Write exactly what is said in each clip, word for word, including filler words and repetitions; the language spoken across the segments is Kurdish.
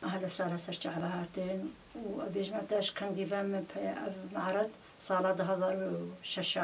Ehla sala ser çava hatin û bêjme te ji kengî ve min pe-, ev me'red sala du hazar û şeş ve.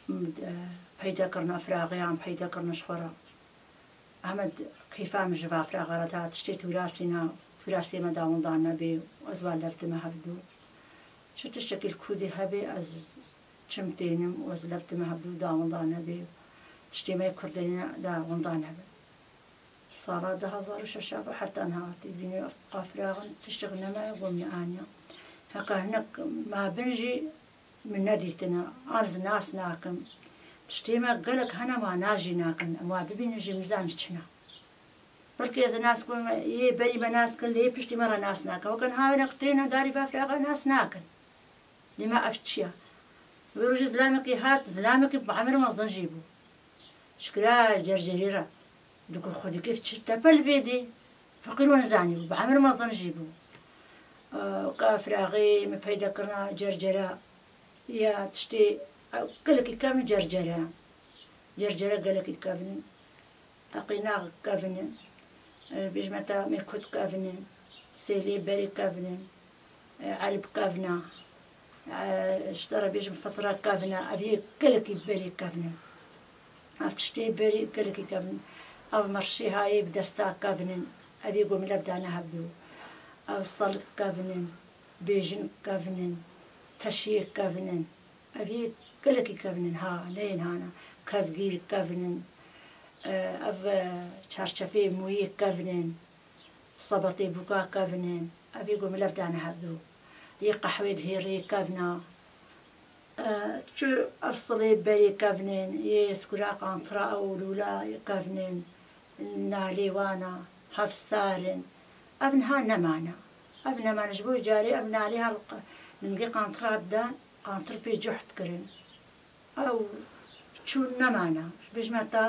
M-, e, peyda kirina firaxê an peyda kirina ji xwe re. Ehmed keyfa min ji va firaxa re da tiştê tûrasîna, tûrasiyê me da winda nebê û ez wa lev dime hevdû. Çi tiştekî li kurdî hebê ez çim tênim û ez lev dime hevdû da winda nebê û tiştê me yê kurdîne da winda nebe. Sala du hazar û şeş ve heta niha tê bînê ev qafiraxin tiştek neme got min aniya. Heka hinek ma bin jî min nedîtine, an ez nas nakim. Tiştê me gelek hene ma nas jî nakin. Em wa bibînin jî min zan çi ne. Belkî ez nas kim, yê berî me nas kin, lê yê piştî me re nas nakin. Weke niha hinek têne darî va firaxa nas nakin. Dî me ev çi ye? Wê rojê zilamekî hat, zilamekî bi emir mezin jî bû. Şikira cercerî re. Digo xwe dikir çi tepe li vê dê. Feqîr û nizanî bû, bi emir mezin jî bû. Ka firaxê min peyda kirina cercere ya tiştê gelekî kevn cercere. Cercere gelekî kevn in. Eqînax kevn in. E, bêjme te mêkut kevn in. Sêlê berê kevn in. E, elb kevna. E, ji te re bêjim fitra kevna. Ev yê gelekî berê kevn in. Ev tiştê berê gelekî kevn in. Ev merşê hayê bi desta kevn in. Ev yê ku min lev dane hevdû. Ev selik kevn in. Bêjin kevn in. Teşiyê kevn in. Ev yê gelekî kevn in ha, neyên hana. Kevgîr kevn in. E, ev, e, çarçefê mûyê kevn in. Sebetê bûka kevn in. Ev yê ku min lev dane hevdû. Yê qehwê dihêrê kevna. E, çi ev silê berê kevn in. Yê skura qantira ew lûla kevn in. Nalê wana, hevsar in. Ev niha nemane. Ev nemane. Ji bo carê ev nalê ha ningê qantira didan, qantir pê cuht kirin. Ew çûn nemane. Bêjme te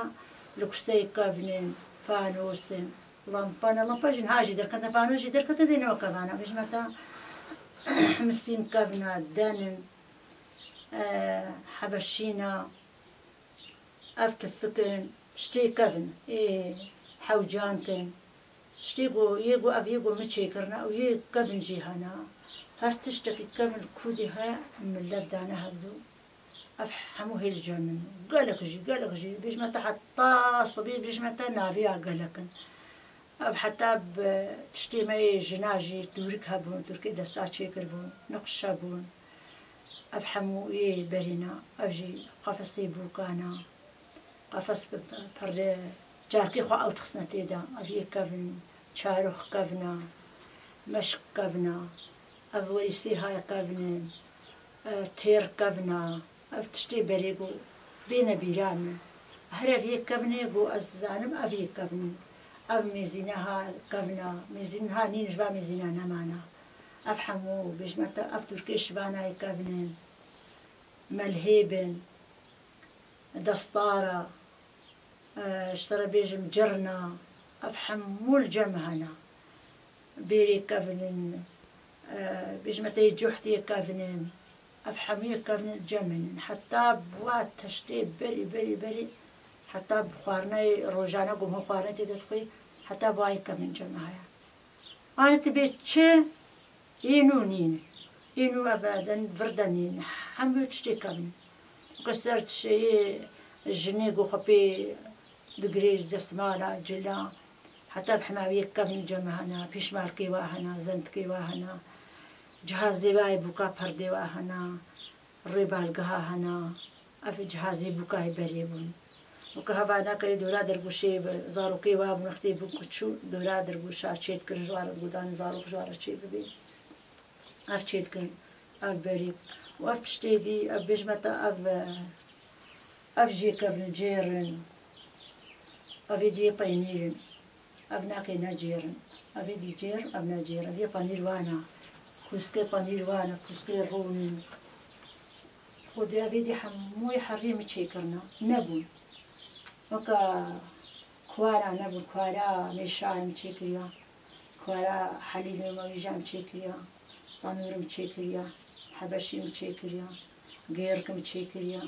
lukseyê kevn in, fanos in, lampa ne, lampa jî niha jî derketine, fanos jî derketine dê ne weke vana. Bêjme te misîn kevna, den in, e, hebeşîna, ev tifik in, tiştê kevn, ê hewcan kin. Tiştê ku, yê ku ev yê ku min çêkirine, ew yê kevn jî hene. Her tiştekî kevn li kurdî heye, min lev dane hevdû. Ev hemû hê li cem min. Gelek jî, gelek jî. Bêjme te heta sibê, bêjme te naviya gelek in. Ev heta bi tiştê me yê jina jî tûrik hebûn, tûrkê desta çêkiribûn, niqş hebûn. Ev hemû yê berîna, ev jî qafesê bûkana. Qafes bi perde carkê xwe ew dixisne tê de. Ev yê kevn, çarox kevna, meşk kevna. Ev werîsê haya kevn in, e, têr kevna. Ev tiştê berê ku bêne bîra min. Her ev yê kevnê ku ez zanim ev yê kevn in. Ev mêzîne ha kevna, mêzîn ha nîn ji va mêzîna nemana. Ev hemû bêjme te ev tûrkê şivanayê kevn in. Melhêb in, destara, e, ji te re bêjim cirna, ev hemû li cem hene. Bêrê kevn in, e, bêjme te yê cuhtê kevn in, ev hemû yê kevn in cem in. Heta bi wa tiştê berî, berî, berî, heta bi xwarinayê rojane ku min xwarinê tê de dixwî, heta bi wa yê kevn in cem heye. Anî tu bê çi? Yê nû nîne. Yê nû ebeden vir de nîne. Hemû tiştê kevn in. Weke ser tişeyê jinê ku xwe pê digirê ji desmala, cila, heta bi hemawiyê kevn cem hene, pêşmalkê wa hene, zendikê wa hene, cihazê wa yê bûka perdê wa hene, rêbalgeha hene. Ev cihazê bûkayê berê bûn. Weke hevalnakeyê dora dergûşê bi zarokê wa bûn, wextê bûk çû, dora dergûşa çê dikirin, ji wa re digotanê zarok ji wa re çê bibê. Ev çê dikirin, ev berî. Û ev tiştê dî, ev bêjme te, ev, ev jê kevn cêr in. Ev ê dî yê peynîr in. Ev nake necêr in. Ev ê dî cêr, ev necêr. Ev yê penîr wana. Kûskê penîr wana, kûskê rûn in. Xwedê ev ê dî hemûyê heriyê min çêkirine. Nebûn. Weke kuara nebûn, kuara mêşayê min çêkiriya. Kuara helîlê mewîja min çêkiriya. Tanûr min çêkiriya. Hebeşî min çêkiriya. Gêrk min çêkiriya.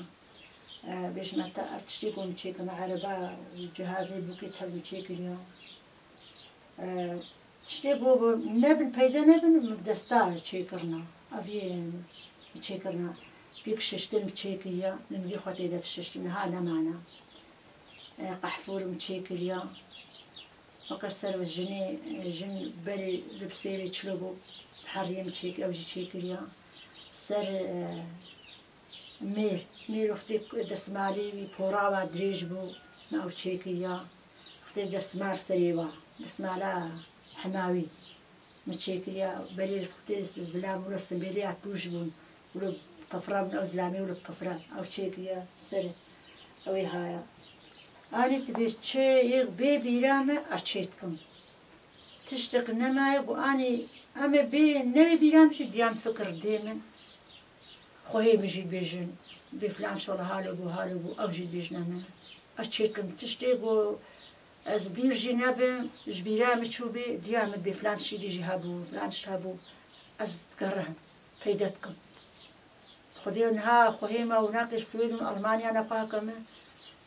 E, bêjme te ev tiştê ku min çêkirine, ereba û cihazê bûkê tev min çêkiriya. E, Tiştê ku bi nebin peyde nebin, min bi desta çêkirina. Ev yê min çêkirina. Pêk şiştin min çêkiriya, li min vî xwe tê de tişt şiştin, niha nemana. E, qehfûr min çêkiriya. Weke ser jinê, e, jin berê li bi sêvê çilo bû, heriyê min çêkir, ew jî çêkiriya. Ser, e, mêr, mêr wextê desmalê wî pora wa dirêj bû, me ew çêkiriya. Wextê desmal serê wa, desmala hema wî. Min çêkiriya, berê wextê zilam wilo simbêlê ya tûj bûn, wilo qifra bûn, ew zilamê wilo qifra, ew çêkiriya ser ew ê haya. Anî tu bê çi yek bê bîra me, ez çê dikim. Tiştek nemaye ku anî em ê bê newê bîra min jî diya min fikir dê min. Xwehê min jî dibêjin, bê filan şola halo bû, halo bû, ew jî dibêjine min. Ez çêkim tiştê ku ez bîr jî nebim, ji bîra min çûbê, diya min bê filan tiştî jî hebû, filan tişt hebû, ez digerihim, peyde dikim. Xwedê niha xwehê me û nake Swêd û Almanya nexweha ke min,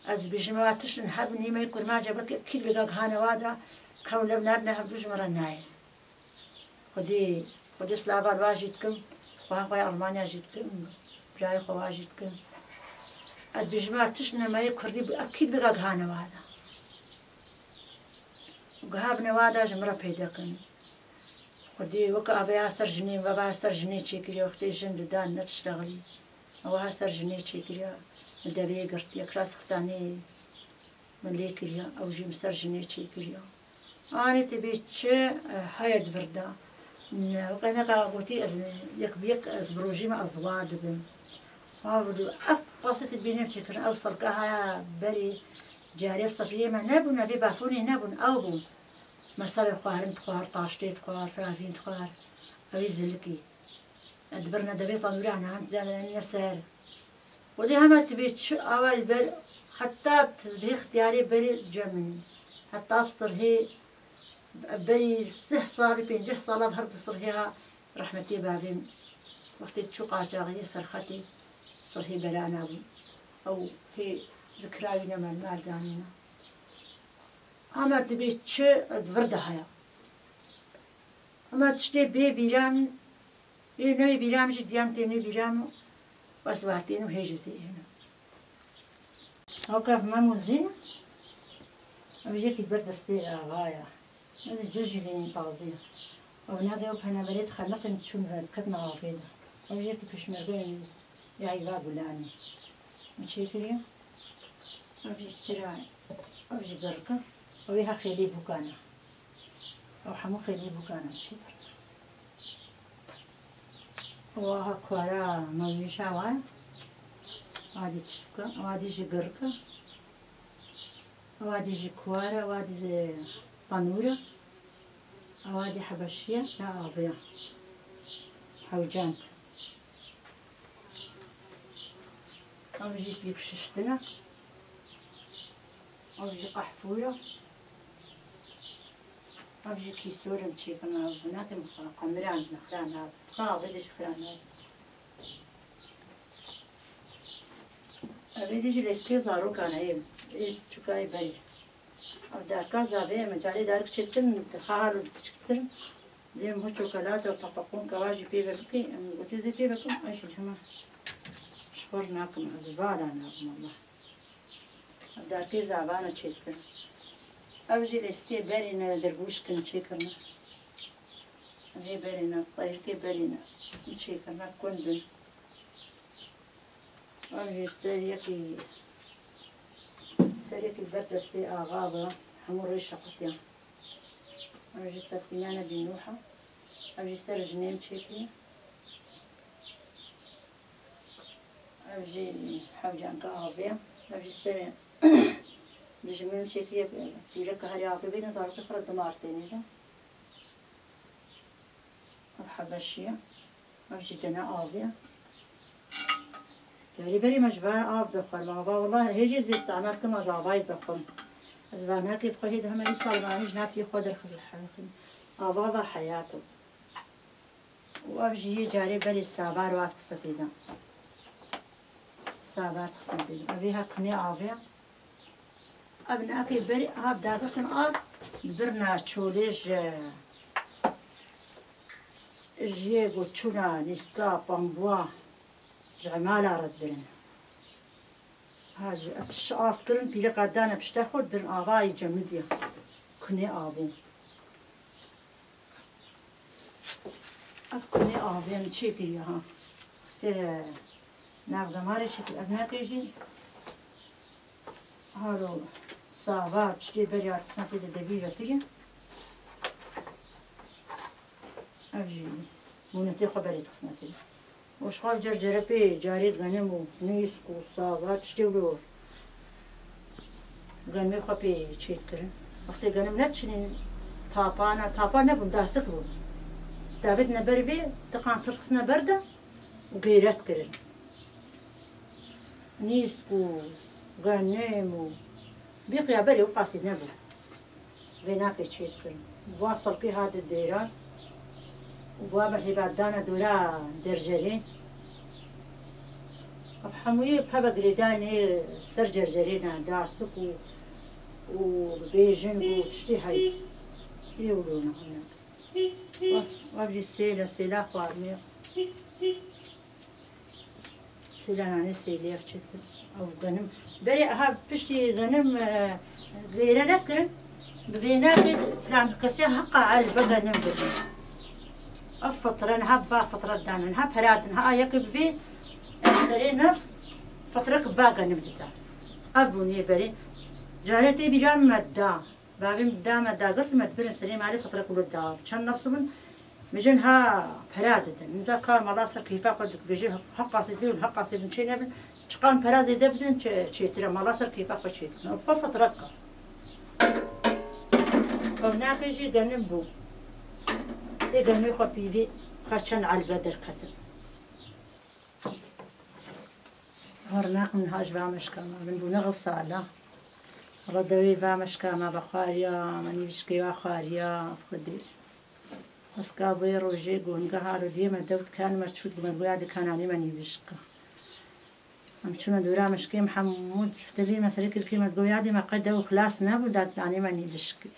ez dibêjim, wa tiştin hebin, nîmeyê kurmanca belkî kî li gehane wa de, kewin lev nadine hev du ji min re nayê. Xwedê, Xwedê silava li wa jî dikim, xweha xwe ya Almanya jî dikim, birayê xwe wa jî dikim. Ez dibêjim, a tişt nemeyê kurdî bi, a kî dibe gihane wa de. Û giha bine wa de ji min re peyde kin. Xwedê weke aveya ser jinê, veva ser jinê çêkiriye, wextê jin didan ne tiştexilî. Ewa ser jinê çêkiriye, min devê girtiye, kiras xistanê min lê kiriya, ew jî min ser jinê çêkiriya. Anê tê bê çi, e, heye di vir de. Ne, qeneka gotî ez yek bi yek ez bi rojî me ez war dibim. Ev, ev qasê tê bînim çêkirin, ew salka haya berî carê sifriyê me nebûne, vê bafonê nebûn, ew bûn. Me serê xwarin dixwar, taştê dixwar, firavîn dixwar. Ew ê zilikî. Di vir ne devê tanûra ne, ne ser. Xwedê hema tu bê çi awa li ber, heta bi tizbihê xtiyarê berê cem min. Heta bi sirhê berî sih salî, pênceh sala her di sirhê ha rehmetê bavê min. Wextê çû qaçaxiyê serxetê sirhê berana bû. Ew hê zikira wî ne mal mal danîne. Hema tu bê çi di vir de haya. Hema tiştê bê bîran Ê newê bîra min jî diyan tênê bîra min, bes vatên û hê jî zêhêne. Weke ev Mem û Zîn, ew jêkî ber destê axa ya. Ez ê cir jî lê tazî ya. Ew navê ew penaberê dixeliqin çûn re diketin avê de. Ew jêkî pêşmerge ya heyva gulanê. Min çêkiriye. Ev jî çira, ev jî girk e. Ew ê ha xêlê bûkan e. Ew hemû xêlê bûkan e çi. Ew ha kuara mewîşa wa ye. Ew dî çifk e, ew dî jî girk e. Ew dî jî kuar e, ew dî jî tanûr e. Ew dî hebeşî ye, ya avê ye. Hewcan. Ew jî pêk şiştin e. Ew jî qehfûr e. Ev jî kîsorim çêkim, ev nakim xwe, qemiran, xira nabe. Xwe avê de jî xira nabe. Evê de jî lêstê zarokan e, ê, ê çûka ê berê. Ev darka zavê ye, min carê darik çêdikirin, dixa halo piçiktir. Dê min hû çokolate û papaqûnka wa jî pê ve bikî, em gotê zê pê vekim, ez jî hema ji xwe re nakim, ez vala nakim, wallah. Darkê zavana çêdikirin. Ev jî lêstê berî ne, dergûşkin çêkirine. Vê berî ne, qeyrkê berî ne. Çêkirine kundin. Ev jî ser yekî, ser yekî ber destê axa ve hemû rêşa qutiya. Ev jî ser tîmene bî nûha. Ev jî ser jinêm çêkirî. Ev jî hewcanka avê. Ev jî serê dijmin çêkiriye pîreka herê avê bêne zarokê xwe re dimar tênê de. Ev hebeşî ye. Ev jî dene avê. Berî berî me ji van av vexwar. Ava wala hê jî ez vê stana dikim, ez avayê vexwim. Ez vanakê bi xwe hê dihime îsal me hê ji nav tê xwe derxist li heyatê. Ava va heyat o. Û ev jî yê carê berê savar wa dixistin tê de. Savar dixistin tê de. Ev ê ha kunê avê. Ev nakê berê av dagirtin av, li birna çolê ji Jê go çûna nîska pambuwa ji emala re dibirin. Ha ji ev şi av kirin pîleka dane pişte xwe dibirin avayî cemidiye. Kunê avê. Ev kunê avê em çêkiriye ha. Xistê navdemarê çêkir ev nake jî. Haro sava tiştê berê artisna tê de devî vekirî. Ev jî mûnetê xwe berê dixisne tê. Û ji xwe cercere pê carê genim û nîsk û sava tiştê wilo genimê xwe pê çêdikirin. Wextê genim neçinîn tapana, tapa nebûn, dasik bûn. Davêtine ber vê, tiqan tir dixisne ber de û gêret kirin. Nîsk û genim û bîqiya berê û qasî nebû. Vênakê çêdikirin. Buwa silkî hate dêran û buwa ber hêba dana dora cercerê. Ev hemûyê peve girêdayên ê ser cercerê ne, dasik û, û bêjing û tiştê heyî. Ê wilo ne hene. Ev jî sêl e, sêla xwarinê. Sêla nanê sêlê ev çi dikin? Ew genim. Berê aha piştî genim, e, gêre nekirin. Bi vênakê filan kesê heqa el be genim bidin. Ev fitire niha va fitire danin. Ha pera din, ha yekê bi vê serê nefs fitire ki va genim dida. Ev bûnê berê. Carê tê bîra me da. Bavê min da me dagirt me dibirin serê malê fitire kulu da. Çend nefs bin, mijin ha pera didin. Niza ka mala ser keyfa xwe dikbêje, heqasê tê û heqasê bin çê nebin. Çiqan pera zêde bidin, çê-, çêtir e. Mala ser keyfa xwe çêdikin. Ew xwe fitire ka. Ew nake jî genim bû. Ê genimê xwe pîvê xwe çend elbe derketin. Her neqim niha ji va meşka me. Min bûne xwe sala. Hala dewê va meşka me vexwariya, me nîvişkê vexwariya, Xwedê. Eska bê rojê gonga haro diyê me dewt kan me çût me goya di kananê me nîvişka. Em çûne dora meşkê me hemû çiftelî me serê kirkê me goya dê me qey dew xilas nebû dat nanê me nîvişkê.